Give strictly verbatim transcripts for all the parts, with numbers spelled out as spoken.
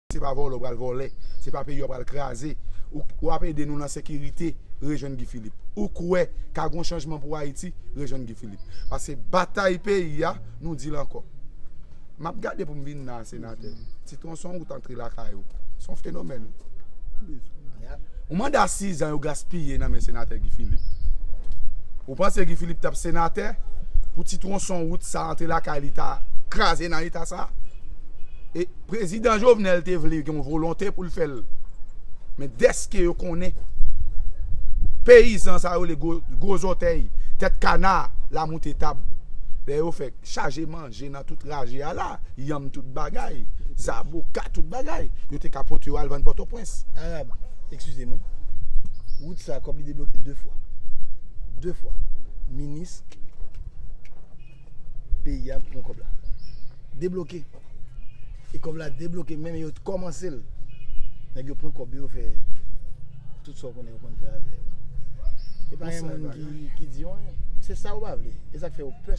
se pa vòlè w pral vòlè, se pa peyi w pral kraze. Ou, w ap ede nou nan sekirite, rejwenn Guy Philippe. Ou kwè ka gon chanjman pou Ayiti, rejwenn Guy Philippe. Paske batay peyi a, nou di l ankò. M ap gade pou m vin la, senatè. Ti Tronson wout antre lakay ou. Se yon fenomèn. Ou manda sizan yo gaspiye nan men senatè Guy Philippe. Ou panse Guy Philippe t ap senatè pou Ti Tronson wout sa antre lakay li ta kraze nan eta sa? E prezidan Jovenel te vle gen yon volonte pou l fè l. Men dèske yo konnen peyizan sa yo le gwo, gwo zòtèy, tèt kana, la moute tab. Lè yo fè chaje manje nan tout raje a la, yanm tout bagay, zaboka tout bagay, yo te ka pote yo al vann Pòtoprens. Arab, eskize m wi. Wout sa, kòb li debloke de fwa. De fwa. Minis peyi a pran kòb la. Debloke. E kòb la debloke, menm yo kòmanse l. Nèg yo pran kòb yo, fè tout sa w konnen yo konn fè avè yo. E pa gen moun ki, ki di yon, se sa ou pa vle. E sa k fè yo pè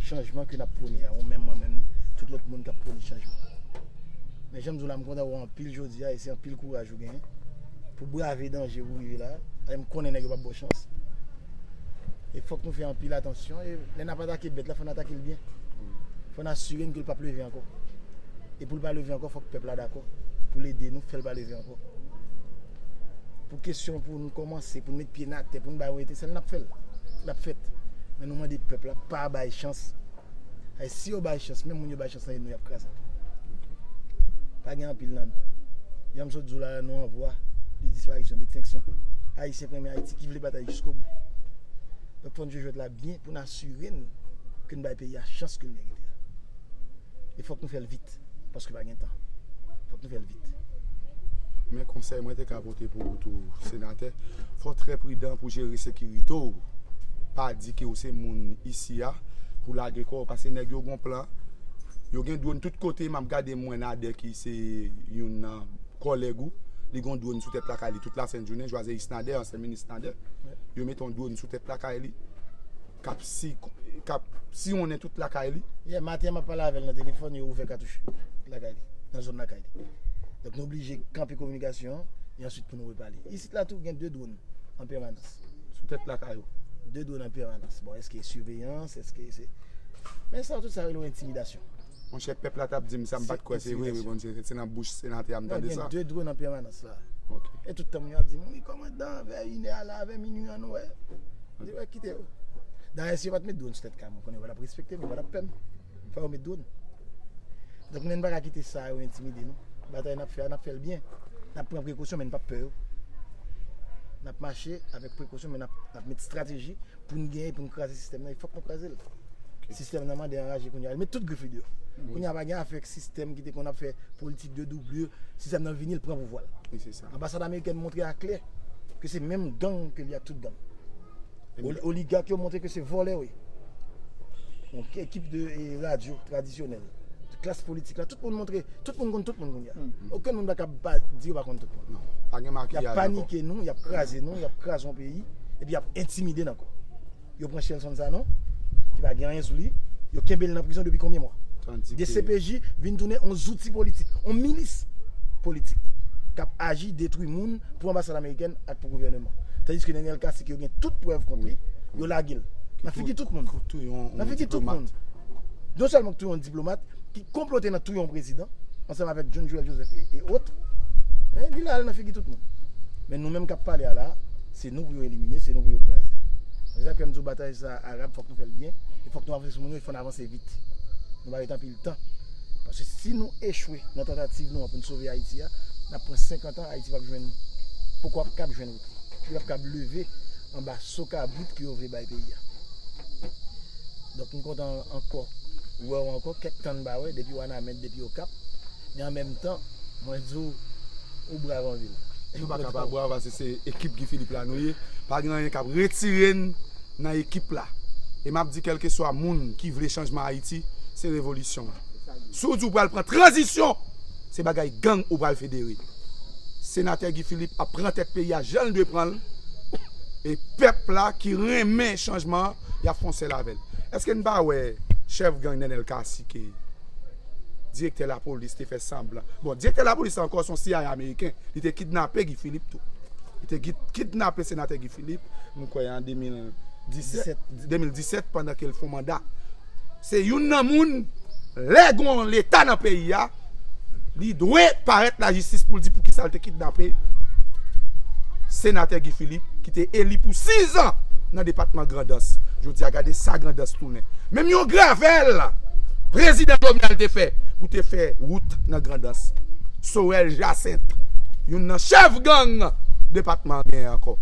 chanjman ke n ap pwone a, ou menm, mwen menm, tout lòt moun k ap pwone chanjman. Men jan m di w la, m kontan wè w anpil jodi a, e se anpil kouraj ou genyen pou brave danje pou rive la. E m konnen nèg yo p ap ba w chans. E fòk nou fè anpil atansyon. E lè n ap atake bèt la, fò n atake l byen. Fò n asire n ke l p ap leve ankò. E pou l pa leve ankò, fòk pèp la dakò pou l ede nou fè l pa leve ankò. Pou kesyon pou nou kòmanse, pou n met pye n atè, pou n bay yon etensèl, n ap fè l. L ap fèt. Men nou mande pèp la pa bay chans. Ay, si yo bay chans, menm moun yo bay chans nan nou, y ap kraze. Pa gen anpil nan nou. Jan m sot di w la, nou an vwa de disparisyon, dekstenksyon. Ayisyen k renmen Ayiti, ki vle batay jiskobou. Donk, fò n jwe jwèt la byen pou n asire n ke n bay peyi a chans ke l merite a. E fòk nou fè l vit, paske pa gen tan. Fòk nou fè l vit. Men konsèy mwen te ka pote pou ou tou, senatè, fò w trè pridan pou jere sekirite w. Pa di ke w se moun isi a, pou lage kò w, paske nèg yo gon plan. Yo gen dwòn tout kote, m ap gade mwen Nader ki se youn nan kòlèg ou, li gon dwòn sou tèt lakay li tout lasent jounen, Jwaze Isnader, ansyen minis Nader, yo mete yon dwòn sou tèt lakay li, k ap si, k ap siwonnen tout lakay li. Yè maten, m ap pale avè l nan telefòn, yo ouvè katouch lakay li, nan zòn lakay li. Donk, nou oblije kanpe kominikasyon an, e answit pou nou repale. Isit la tou, gen de dwòn an pèmanans. Sou tèt lakay ou. De dwòn an pèmanans. Bon, èske siveyans, èske se. Men sa, tout sa rele yon entimidasyon. Monchè, pèp la t ap di m sa, m pa t kwè se vre, wi, bon, se, se nan bouch senatè a m tande sa. Non, gen de dwòn an pèmanans la. Ok. E tout tan moun yo ap di m, wi, kòmandan, vè inè a la, vè minui an, nou wè. M di, wè, kite yo. Dayè, si yo pa t met dwòn sou tèt kay mwen, konnen yo pa t ap respekte m, yo pa t ap pè m. Fò yo met dwòn. Donk, men n pa ka kite sa yo entimide nou. Batay n ap fè a, n ap fè l byen. N ap pran prekosyon, men n p ap pè yo. N ap mache avèk prekosyon, men n ap, n ap met estrateji pou n genyen, pou n kraze sistèm nan, e fòk nou kraze l. Ok. Sistèm nan mande anraje kounye a. L met tout grif li deyò. Wi. Kounye a pa gen afè ak sistèm ki te konn ap fè politik de doublure. Sistèm nan vini, l pran pouvwa l. Wi, se sa. Anbasad amerikèn montre aklè ke se menm gang ke li ak tout gang. Oli-, oligak yo montre ke se vòlè yo ye. Yon ekip de, e, radyo tradisyonèl, klas politik la, tout moun montre, tout moun konn tout moun kounye a. Okenn moun pa ka pa di yo pa konn tout moun. Non, pa gen makiyaj ankò. Y ap panike nou, y ap kraze nou, y ap kraze yon peyi, epi y ap entimide n ankò. Yo pran Shelson Sanon, ki pa gen anyen sou li, yo kenbe l nan prizon depi konbyen mwa? D C P J vin tounen yon zouti politik, yon milis politik, k ap aji, detwi moun pou anbasad amerikèn ak pou gouvèneman. Tandiske Nenel Cassy, ke yo gen tout prèv kont li, yo lage l nan figi tout moun. Nan figi tout moun. Non sèlman k touye yon diplomat, ki konplote nan touye yon prezidan, ansanm avèk John Joël Joseph e, e ot, men li la al nan figi tout moun. Men nou menm k ap pale a la, se nou pou yo elimine, se nou pou yo kraze. Se sa k fè m di w batay sa, Arab, fòk nou fè l byen, e fòk nou avanse sou moun yo, e fò n avanse vit. Nou pa ret anpil tan. Paske si nou echwe nan tantativ nou an pou n sove Ayiti a, n ap pran senkant an, Ayiti p ap jwenn, poko ap kab jwenn wout li. Li p ap kab leve anba soka bout ke yo vle bay peyi a. Donk, m kontan ankò wè w ankò, kèk tan n pa wè, depi Wanament, depi Okap. Men an menm tan, mwen di w, ou brav anpil. Nou pa ka pa brav, paske se ekip Guy Philippe la nou ye. Pa gen anyen k ap retire n nan ekip la. E m ap di, kèlkeswa moun ki vle chanjman Ayiti, se revolisyon. Si w di w pral pran tranzisyon, se bagay gang ou pral federe. Senatè Guy Philippe ap pran tèt peyi a jan l dwe pran l. E pèp la ki renmen chanjman an, y ap fè yon sèl avè l. Èske n pa wè chèf gang Nenel Cassy ke Direktè lapolis te fè sanblan. Bon, direktè lapolis la ankò se yon C I A ameriken. Li te kidnape Guy Philippe tou. Li te kid- kidnape senatè Guy Philippe, m kwè an de mil disèt, de mil disèt, pandan ke l fè yon manda. Se youn nan moun, lè gon leta nan peyi a, li dwe parèt lajistis pou l di poukisa l te kidnape senatè Guy Philippe, ki te eli pou sizan nan depatman Grandans. Jodi a, gade sa Grandans tounen. Menm yon gravèl prezidan Jovenel te fè pou te fè wout nan Grandans. Sorel Jacinthe, youn nan chèf gang depatman an genyen ankò.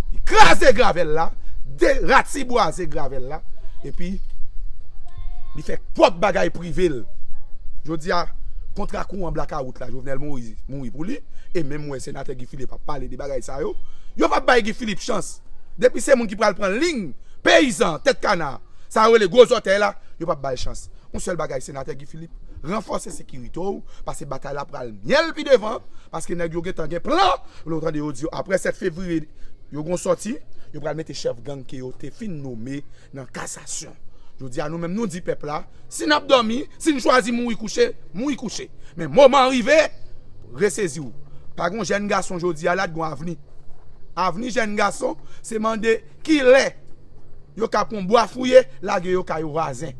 Li kraze gravèl la, deratibwaze gravèl la, epi li fè pwòp bagay prive l. Jodi a, kontra kouran blakawout la, Jovenel Moïse mouri pou li, e menm wè senatè Guy Philippe ap pale de bagay sa yo. Yo p ap bay Guy Philippe chans. Depi se moun ki pral pran liy peyizan, tèt kana, sa yo rele gwo zòtèy la, yo p ap ba l chans. Yon sèl bagay, senatè Guy Philippe, ranfòse sekirite w, paske batay la pral myèl pi devan, paske nèg yo gentan gen plan, lè w tande yo di yo, apre sèt fevriye, yo gon sòti, yo pral mete chèf gang ke yo te fin nome nan kasasyon. Jodi a, nou menm, nou di pèp la, si n ap dòmi, si n chwazi mouri kouche, mouri kouche. Men moman an rive, resezi w. Pa gon jèn gason jodi a la, t gon avni. Avni jèn gason, se mande kilè yo ka pran bwa fouye, lage yo kay vwazen.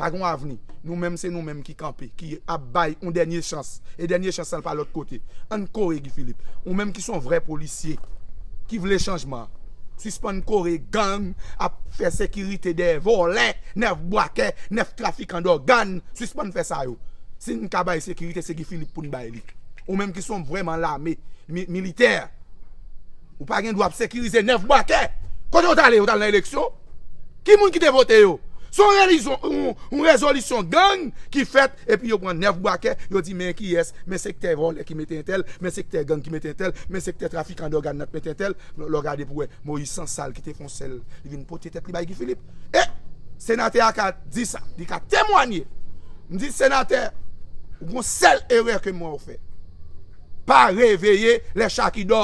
Pa gon avni. Nou menm, se nou menm ki kanpe, ki ap bay yon dènye chans. E dènye chans lan pa lòt kote. Ann kore Guy Philippe. Ou menm ki se yon vrè polisye, ki vle chanjman, sispann kore gang, ap fè sekirite dèyè vòlè, nèf bwakè, nèf trafikan dògàn. Sispann fè sa yo. Si n ka bay sekirite, se Guy Philippe pou n bay li. Ou menm ki se yon vrèman lame, mi- militè, ou pa gen dwa ap sekirize nèf bwakè. Kote yo t ale? Yo t al nan eleksyon? Ki moun ki te vote yo? Se yon relizyon, yon, yon rezolisyon gang ki fèt, epi yo pran nèf bwakè, yo di, men kiyès, men sektè vòlè ki mete entèl, men sektè gang ki mete entèl, men sektè trafikan dògàn nan ki mete entèl. Lè w gade pou wè, Moïse Sansal ki te fè yon sèl, li vin pote tèt li bay Guy Philippe. E senatè a ka di sa, li ka temwanye. M di, senatè, ou gon sèl erè ke m wè w fè. Pa reveye lè cha ki dò.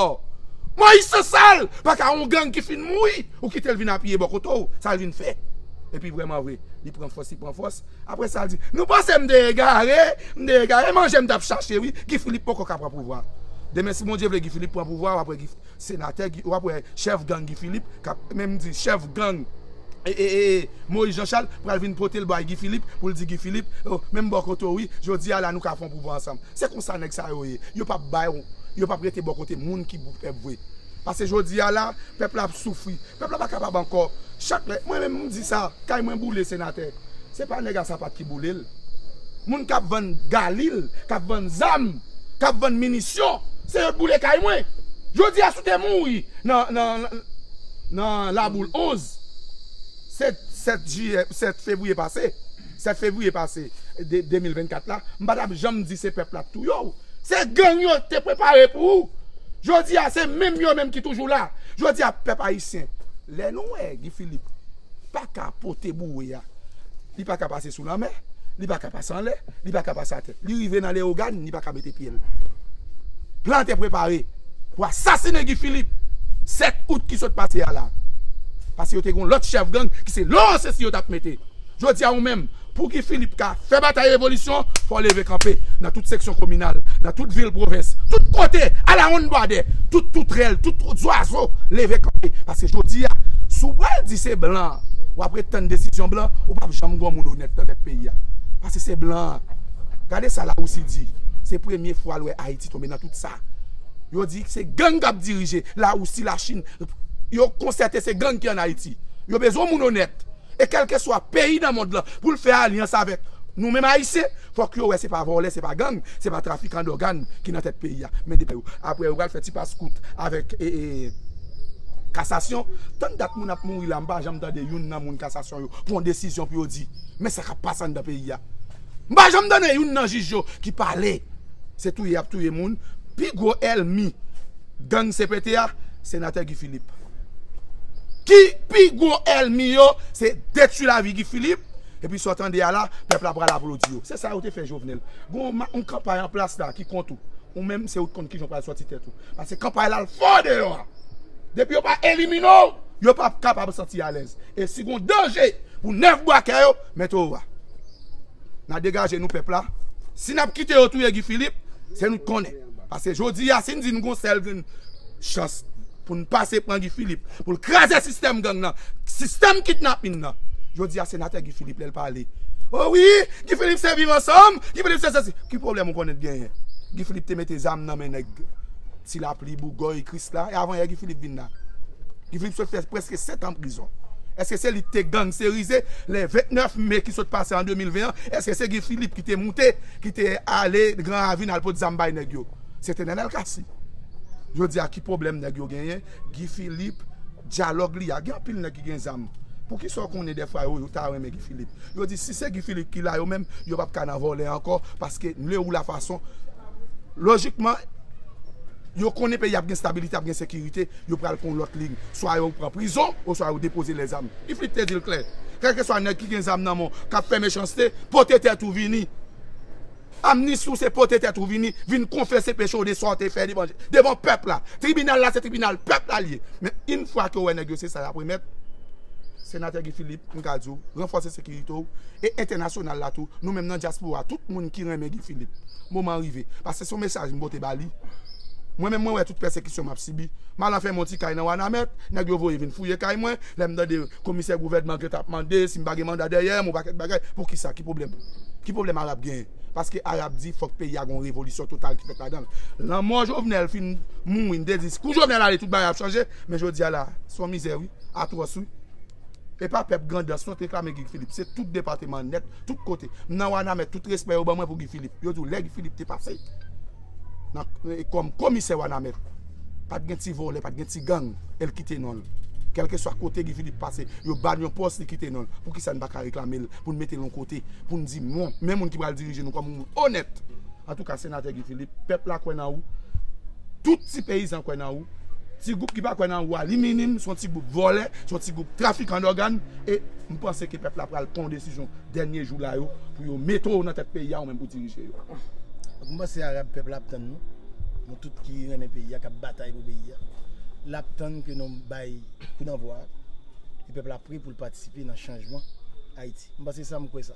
Moïse Sansal pa ka yon gang ki fin mouri, ou kite l vin apiye bò kote w, sa l vin fè. Epi vrèman vre, li pran fòs, li pran fòs. Apre sa, l di, nou panse m te egare, m te egare, manje m t ap chache, wi. Guy Philippe poko ka pran pouvwa. Demen, si Bondye vle, Guy Philippe pran pouvwa, w ap wè Guy, senatè, Guy, w ap wè chèf gang Guy Philippe, k ap, menm di chèf gang, e, e, e, e, Moïse Jean Charles, pral vin pote l bay Guy Philippe, pou l di Guy Philippe, oh, menm bò kote w, wi, jodi a la, nou ka fè yon pouvwa ansanm. Se konsa nèg sa yo ye. Yo p ap bay, yo p ap rete bò kote moun ki pou pèp vre. Paske jodi a la, pèp la ap soufri. Pèp la pa kapab ankò. Chak lè, mwen menm m di sa, kay mwen boule senatè. Se pa nèg a sapat ki boule l. Moun k ap vann galil, k ap vann zam, k ap vann minisyon, se yo t boule kay mwen. Jodi a, si w te mouri nan, nan, nan Laboul onz, sèt, sèt jiyè, sèt fevriye pase, sèt fevriye pase, de, de mil vennkat la, m pa t ap janm di se pèp la t touye w. Se gang yo te prepare pou ou. Jodi a, se menm yo menm ki toujou la. Jodi a, pèp ayisyen, lè nou wè Guy Philippe pa ka pote boure a, li pa ka pase sou lanmè, li pa ka pase anlè, li pa ka pase atè. Li rive nan Leyogàn, li pa ka mete pye l. Plan te prepare pou asasinen Guy Philippe sèt out ki sot pase a la. Paske yo te gen yon lòt chèf gang ki se Laurent Cesny yo t ap mete. Jodi a, ou menm, pou Guy Philippe ka fè batay revolisyon, fò w leve kanpe nan tout seksyon kominal, nan tout vil pwovens, tout kote, alawonnbadè, tout toutrèl, tout zwazo, leve kanpe. Paske jodi a, si w pral di se blan, w ap ret tann desizyon blan, ou p ap janm gen yon moun onèt nan tèt peyi a. Paske se blan an. Gade sa Larisi di. Se premye fwa l wè Ayiti tonbe nan tout sa. Yo di se gang k ap dirije. Larisi, Lachin, yo konsète se gang ki ann Ayiti. Yo bezwen yon moun onèt. E kèlkeswa peyi nan mond lan, pou l fè alyans avèk nou menm Ayisyen, fòk yo wè se pa vòlè, se pa gang, se pa trafikan dògàn ki nan tèt peyi a. Men depi yo, apre yo pral fè ti paskout avèk, e, e, kasasyon. Tann dat moun ap mouri la, m pa janm tande youn nan moun kasasyon yo pran yon desizyon pou yo di, men sa k ap pase anndan peyi a. M pa janm tande youn nan jij yo ki pale. Se touye y ap touye moun. Pi gwo ènmi gang C P T a, senatè Guy Philippe. Ki pi gwo ènmi yo, se detwi lavi Guy Philippe. Epi sa w tande a la, pèp la pral aplodi yo. Se sa yo te fè Jovenel. Gon ma- yon kanpay an plas la ki kont ou. Ou menm, se ou t konn kijan w pral sòti tèt ou. Paske kanpay la al fò deyò a. Depi yo pa elimine w, yo p ap kapab santi alèz. E si gon danje pou nèf bwakè yo, mete w a. N a degaje nou pèp la. Si n ap kite yo touye Guy Philippe, se nou k konnen. Paske jodi a, si n di n gon sèl grenn chans pou n pase pran Guy Philippe, pou l kraze sistèm gang nan, sistèm kidnapin nan, jodi a, senatè Guy Philippe, lè l pale, o wi, Guy Philippe se Viv Ansanm, Guy Philippe se sesi. Ki pwoblèm ou konnen t genyen? Guy Philippe te mete zam nan men nèg Ti Lapli, Bougòy, Krisla, e avan yè Guy Philippe vin la. Guy Philippe sot fè prèske sèt an prizon. Èske se li ki te gangsterize le vennèf me ki sot pase an de mil ven an? Èske se Guy Philippe ki te moute, ki te ale Gran Ravin al pot zam bay nèg yo? Se te Nenel Cassy. Jodi a, ki pwoblèm nèg yo genyen? Guy Philippe, dyalòg li a. Gen anpil nèg ki gen zam. Poukisa w konnen dèfwa yo, yo ta renmen Guy Philippe? Yo di si se Guy Philippe ki la, yo menm, yo p ap ka nan vòlè ankò, paske le ou la fason, lojikman, yo konnen peyi ap gen stabilite, ap gen sekirite, yo pral pran yon lòt liy. Swa yo pran prizon, oswa yo depoze lèzam. Guy Philippe te di l klè. Kèlkeswa nèg ki gen zam nan men w, k ap fè mechanste, pote tèt ou vini. Amnisti w se pote tèt ou vini, vin konfese peche w de sa w te fè devan, devan pèp la. Tribinal la se tribinal pèp la l ye. Men yon fwa ke w wè nèg yo se sa y ap remèt, Senatè Guy Philippe, m ka di w, ranfòse sekirite w e entènasyonal la tou. Nou menm nan dyaspora, tout moun ki renmen Guy Philippe, moman an rive. Paske se yon mesaj m pote ba li. Mwen menm, mwen wè tout pèsekisyon m ap sibi. M al anfèmen yon ti kay nan Wanament, nèg yo voye vin fouye kay mwen. Lè m tande komisè gouvènman k ap mande si m pa gen manda dèyè m, yon pakèt bagay. Poukisa? Ki pwoblèm? Ki pwoblèm Arab genyen? Paske Arab di fòk peyi a gon revolisyon total ki fèt ladan l. Lanmò Jovenel fin mouri, n te di kou Jovenel ale, tout bagay ap chanje. Men jodi a la, se yon mizè wi, atwòs wi. E pa pèp Grandans non t reklame Guy Philippe, se tout depatman nèt, tout kote. M nan Wanament, tout respè yo ban mwen pou Guy Philippe. Yo di w lè Guy Philippe te pase nan, e, kòm komisè Wanament, pa t gen ti vòlè, pa t gen ti gang, e l kite non l. Kèlkeswa kote Guy Philippe pase, yo ba l yon pòs, li kite non l. Poukisa n pa ka reklame l, pou n mete l yon kote, pou n di non, men moun ki pral dirije nou kòm yon moun onèt? Antouka, senatè Guy Philippe, pèp la kwè nan ou. Tout ti peyizan kwè nan ou. Ti gwoup ki pa kwè nan ou a, li minim, se yon ti gwoup vòlè, se yon ti gwoup trafikan dògàn. E m panse ke pèp la pral pran yon desizyon dènye jou la yo pou yo mete w nan tèt peyi a, ou menm pou dirije yo. Donk, m panse Arab, pèp la ap tann nou. Nou tout ki renmen peyi a, k ap batay pou peyi a, l ap tann ke nou bay koudannvwa a. E pèp la pre pou l patisipe nan chanjman Ayiti. M panse sa, m kwè sa.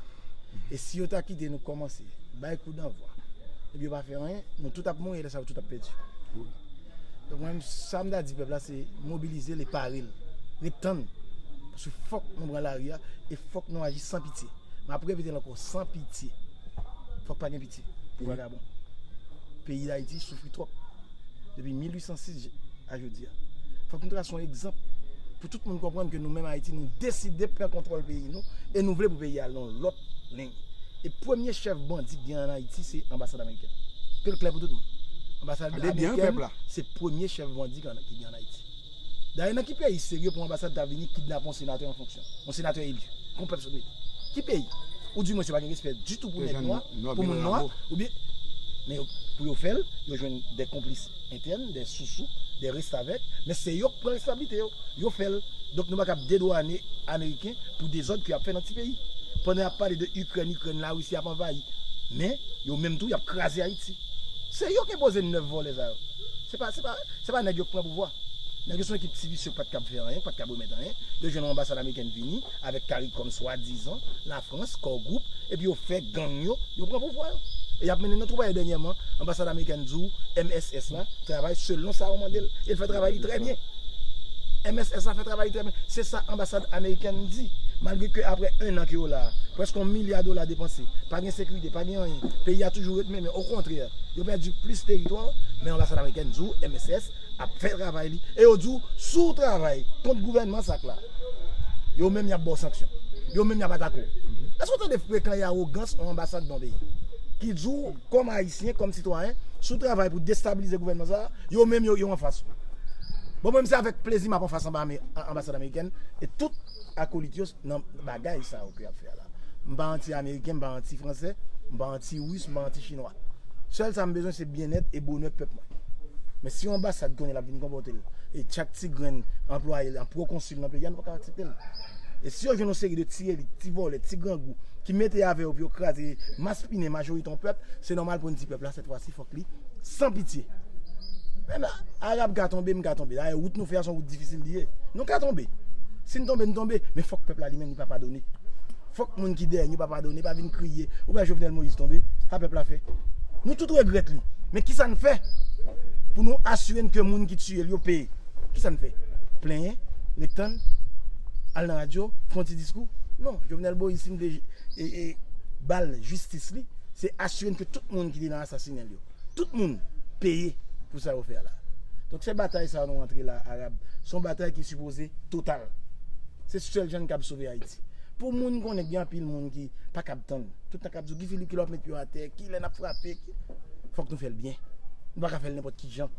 E si yo ta kite nou kòmanse bay koudannvwa, epi yo pa fè anyen, nou tout ap mouri, lè sa yo tout ap pèdi. Donk, mwen, sa m ta di pèp la, se mobilize l e pare l. Ret tann. Paske fòk nou pran lari a, e fòk nou aji san pitye. M ap repete l ankò, san pitye. Fòk pa gen pitye pou vagabon. Peyi Dayiti soufri twòp depi mil uit san sis a jodi a. Fòk nou trase yon egzanp pou tout moun konprann ke nou menm Ayiti, nou deside pran kontwòl peyi nou e nou vle pou peyi a al nan yon lòt liy. E premye chèf bandi ki gen ann Ayiti, se anbasad amerikèn. Ke l klè pou tout moun. Anbasad amerikèn se premye chèf bandi ki gen ann Ayiti. Dayè, nan ki peyi serye pou anbasad ta vini kidnape yon senatè an fonksyon, yon senatè eli, kon pèp sot mete? Ki peyi? Ou di mwen se pa gen respè ditou pou nèg nwa, pou moun nwa, oubyen, men yo, pou yo fè l, yo jwenn de konplis entèn, de sousou, de restavèk, men se yo k pran responsablite yo, yo fè l. Donk nou pa kab dedwane Ameriken pou dezòd ke y ap fè nan ti peyi. Pandan y ap pale de Ikrèn, Ikrèn, Larisi ap anvayi, men yo menm tou y ap kraze Ayiti. Se yo k enpoze nèf vòlè sa yo. Se pa, se pa, se pa nèg yo k pran pouvwa. Nèg yo se yon ekip ti visye k pa t kab fè anyen, k pa t kab remèt anyen. Yo jwenn yon anbasad amerikèn vini avèk CARICOM swadizan, Lafrans, Core Group, epi yo fè gang yo, yo pran pouvwa yo. E y ap mennen nan twou bagay dènyèman, anbasad amerikèn di w M S S la travay selon sa yo mande l, e l fè travay li trè byen. M S S la fè travay li trè byen. Se sa anbasad amerikèn di. Malgre ke apre en an ke yo la a, prèske yon milya dola depanse, pa gen sekirite, pa gen anyen. Peyi a toujou ret menmen. Okontrè, yo pèdi plis teritwa, men anbasad amerikèn di w M S S ap fè travay li. E yo di w, si w travay kont gouvènman sa k la, yo menm y ap ba w sanksyon. Yo menm y ap atake w. Èske w tande frekan e awogans yon anbasad nan yon peyi? Ki di w, kòm Ayisyen, kòm sitwayen, si w travay pou destabilize gouvènman sa a, yo menm yo, yo anfas ou. Bon, mwen menm se avèk plezi m ap anfas anba ame-, anbasad amerikèn e tout akolit yo nan bagay sa yo ke y ap fè a la. M pa anti-ameriken, m pa anti-fransè, m pa anti-ris, m pa anti-chinwa. Sèl sa m bezwen se byennèt e bonè pèp mwen. Men si yon anbasad konnen l ap vin konpòte l, e chak ti grenn anplwaye l an pwokonsil nan peyi a, nou pa ka aksepte l. E si yo jwenn yon seri de ti elit, ti vòlè, ti grangou ki mete avè yo pou yo kraze, maspinen majorite yon pèp, se nòmal pou n di pèp la, sèt fwa si, fòk li san pitye. Men Arab ka tonbe, m ka tonbe. Dayè, wout nou fè a se yon wout difisil li ye. Nou ka tonbe. Si n tonbe, n tonbe. Men fòk pèp la li menm li pa padone. Fòk moun ki dèyè n yo pa padone, pa vin kriye, ou wè Jovenel Moïse tonbe, sa pèp la fè. Nou tout regrèt li. Men kisa n fè pou nou asire n ke moun ki tiye l yo peye? Kisa n fè? Plenyen, ret tann, al nan radyo, fè yon ti diskou? Non, Jovenel Moïse, si n vle e, e, ba l jistis li, se asire n ke tout moun ki te nan asasinen l yo, tout moun peye pou sa yo fè a la. Donk se batay sa nou antre la, Arab. Se yon batay ki sipoze total. Se sèl jan n kab sove Ayiti. Pou moun konnen gen anpil moun ki pa kab tann. Tout tan kab di w, Guy Philippe, kilè w ap met pye w atè, kilè n ap frape, ki... Fòk nou fè l byen. Nou pa ka fè l nenpòt ki jan.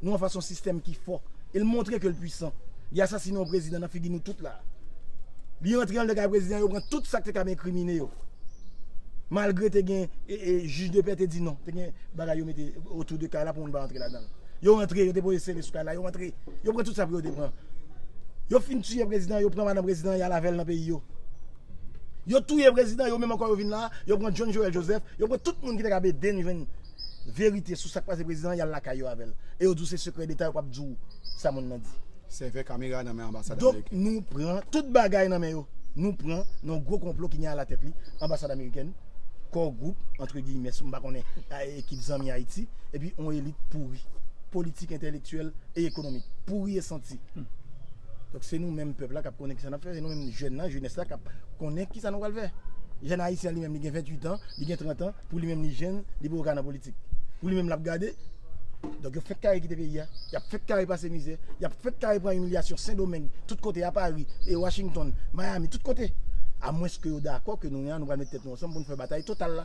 Nou anfas yon sistèm ki fò. E l montre ke l pwisan. Li asasinen yon prezidan nan figi nou tout la. Li antre anndan kay prezidan, yo pran tout sa k te kab enkrimine yo. Malgre te gen e, e, jij de pè te di non. Te gen bagay yo mete otou de kay la pou moun pa antre ladan l. Yo antre, yo te poze sele sou kay la, yo antre. Yo pran tout sa pou yo te pran. Yo fin tiye prezidan, yo pran madanm prezidan, y al avè l nan peyi yo. Yo touye prezidan, yo menm ankò yo vin la, yo pran John Joël Joseph, yo pran tout moun ki te kab ede n jwenn verite sou sa k pase prezidan, y al lakay yo avè l. E yo di w se sekrè deta, yo p ap di w sa moun nan di. Sèvè kamera nan men anbasad Donk ameriken. Nou pran tout bagay nan men yo. Nou pran nan gwo konplo ki gen alatèt li anbasad amerikèn, core group, entre guillemets, m pa konnen, a, ekip zanmi Ayiti, epi yon elit pouri, politik, entèlektyèl e ekonomik. Pouri e santi. Donk se nou menm pèp la k ap konnen kisa n ap fè, se nou menm jèn nan, jenès la k ap konnen kisa nou pral fè. Jèn ayisyen li menm li gen venntuit an, li gen trant an, pou li menm li jèn, li poko ka nan politik. Pou li menm l ap gade, donk yo fèk kare kite peyi a, y ap fèk kare pase mizè, y ap fèk kare pran imilyasyon Sendomeng, tout kote, a Pari, e Washington, Miami, tout kote. Amwenske yo dakò ke nou menm nou pral met tèt nou ansanm pou n fè batay total la.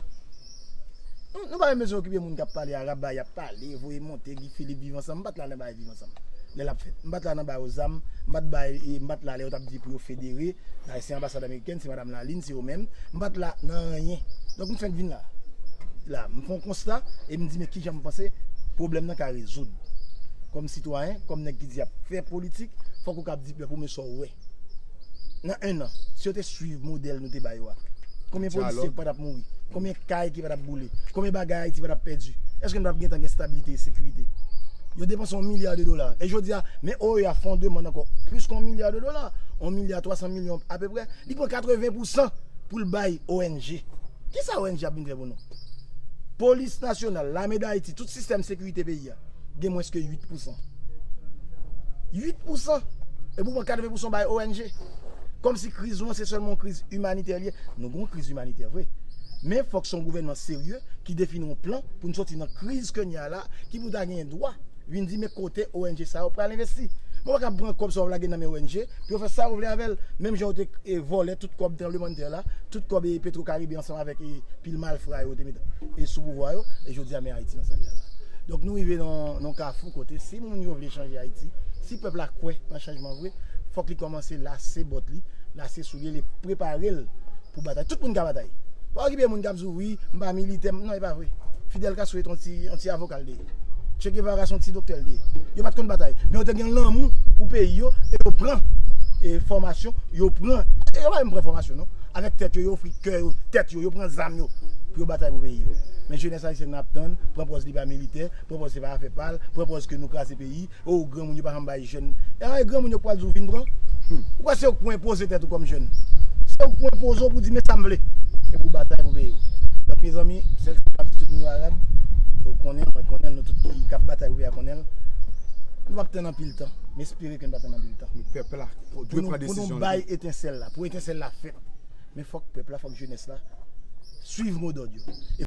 Nou, nou pa menm bezwen okipe moun k ap pale, Arab ba y ap pale, voye monte, Guy Philippe, viv ansanm. M pa t la nan bagay viv ansanm. Lè l ap fèt. M pa t la nan ba yo zam, m pa t bay, e, m pa t la lè yo t ap di pou yo federe, bay se anbasad amerikèn, se madanm Lalin, se yo menm. M pa t la nan anyen. Donk m fèk vin la. La, m fè yon konsta e m di men kijan m panse pwoblèm nan ka rezoud. Kòm sitwayen, kòm nèg ki di y ap fè politik, fòk ou kab di pèp ou men sa w wè. Nan en an, si yo te swiv modèl nou te ba yo a, konbyen polisye ki pa t ap mouri? Konbyen kay ki pa t ap boule? Konbyen bagay Ayiti pa t ap pèdi? Èske n p ap gentan gen stabilite e sekirite? Yo depanse yon milya de dola. E jodi a, men O E A fè yon demann ankò plis ke yon milya de dola, yon milya twa san milyon apeprè. Li pran katreven pousan pou l bay O N G. Kisa O N G ap vin fè pou nou? Polis nasyonal, lame d Ayiti, tout sistèm sekirite peyi a, gen mwens ke uit pousan. Uit pousan. Epi w pran katreven pousan w bay O N G. Kòmsi kriz nou an se sèlman yon kriz imanitè li ye. Nou gen yon kriz imanitè vre. Men fòk se yon gouvènman serye ki defini yon plan pou n soti nan kriz ke n ye a la, ki pou ta genyen dwa vin di men kote O N G sa yo pral envesti. Men w pa ka pran kòb sa w ap lage nan men O N G pou yo fè sa yo vle avè l. Menm jan yo te, e, vòlè tout kòb tranblemanntè la, tout kòb, e, Petro Caribe ansanm avèk, e, pil malfra yo te met, e, sou pouvwa yo, e jodi a men Ayiti nan sa l ye a la. Donk nou rive nan, nan kafou kote si moun yo vle chanje Ayiti, si pèp la kwè nan chanjman vre, fòk li kòmanse lase bòt li, lase soulye l e prepare l pou batay. Tout moun ka batay. Pa okipe moun k ap di w, wi, m pa militè, m, non, e pa vre. Fidel Castro se yon ti, yon ti avoka l te ye. Che Guevara se yon ti doktè l te ye. Yo pa t konn batay. Men yo te gen lanmou pou peyi yo e yo pran, e, fòmasyon, yo pran, e yo pa menm pran fòmasyon, non. Avèk tèt yo, yo ofri kè yo, tèt yo, yo pran zam yo pou yo batay pou peyi yo. Men jenès ayisyèn nan ap tann, pran pòz li pa militè, pran pòz se pa afè pa l, pran pòz ke nou kraze peyi, o, granmoun yo pa janm bay jèn. E anyen granmoun yo k pral di w vin pran. Ou kwè se yo k pou enpoze tèt ou kòm jèn? Se yo k pou enpoze w pou di men sa m vle. E pou batay pou peyi w. Donk, mezanmi, sèl sa m ap di tout moun yo Arab, ou konnen, mwen konnen l, nou tout ki k ap batay pou peyi a konnen l. Nou p ap tann anpil tan. M espere ke n pa tann anpil tan. Pèp la pou dwe nou, pran pou nou desizyon l bay tou. Etensèl la, pou etensèl la fèt. Men fòk pèp la, fòk jenès la swiv modòd yo. E